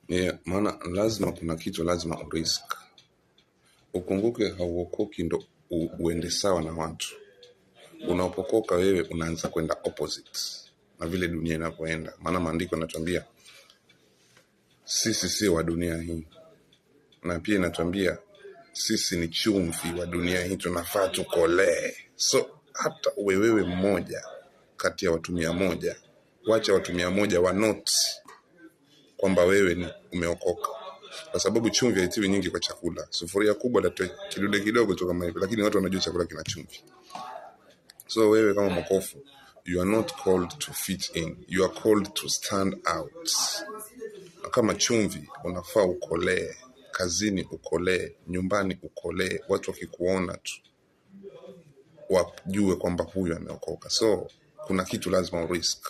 Yeah, maana lazima kuna kitu lazima urisk. Ukumbuke hauokoki ndo uende sawa na watu. Unapokoka wewe unaanza kwenda opposite na vile dunia inavyoenda, maana maandiko yanatuambia sisi si wa dunia hii, na pia inatuambia sisi ni chumvi wa dunia hii, tunafaa tukolee. So hata uwe wewe mmoja kati ya watu 100, wacha watu 100 wanote kwamba wewe ni umeokoka, kwa sababu chumvi haitiwi nyingi kwa chakula. Sufuria kubwa latoe kidude kidogo tu kama hivi, lakini watu wanajua chakula kina chumvi. So wewe kama mwokofu, you are not called to fit in, you are called to stand out. Na kama chumvi unafaa ukolee kazini, ukolee nyumbani, ukolee watu wakikuona tu wajue kwamba huyu ameokoka. So kuna kitu lazima urisk.